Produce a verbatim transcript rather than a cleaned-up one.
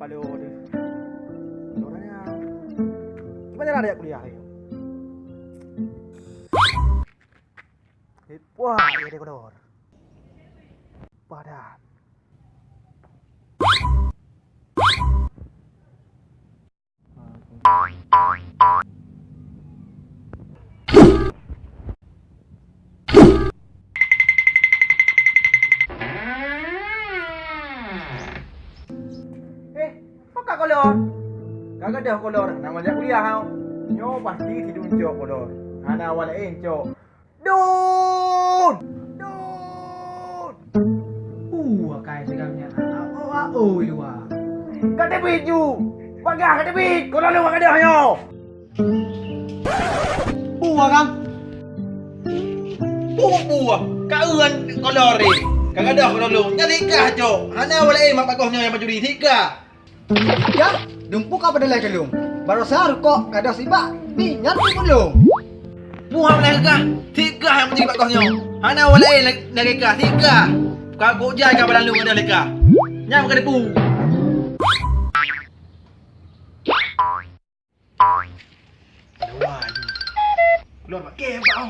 Aduh, aduh. Orang yang gimana ada kuliah lagi? Wah, ada kolor. Padan. Eh, pakak kolor? Ka gadôh kolor, nama jak kuliah hau. Nyoe pasti sidun cok kolor. Hana awak laén cok. Dun! Dun! Uh, akai segam nyan. Ao, ao, luwa. Ka teubiet ju! Bagah ka teubiet! Kolor lôn ka gadôh nyoe! Buah kan? Buah, buah. Ka euan kolor ni. Ka gadôh kolor lôn. Nyan sikah cok. Hana awak laén mak bagoh nyoe nyang pancuri. Sikah. Sikah? Dumpeue ka padahai keu lôn. Baroesa rukok gadôh sibak. Ni nyan pun lôn. Buah padahai sikah. Sikah nyang pancuri bagoh nyoe. Hana awak laén lagèe kah. Sikah. Ka kujai ka badan lôn gadôh lé kah. Nyan ka debu. Keluar pakai bau.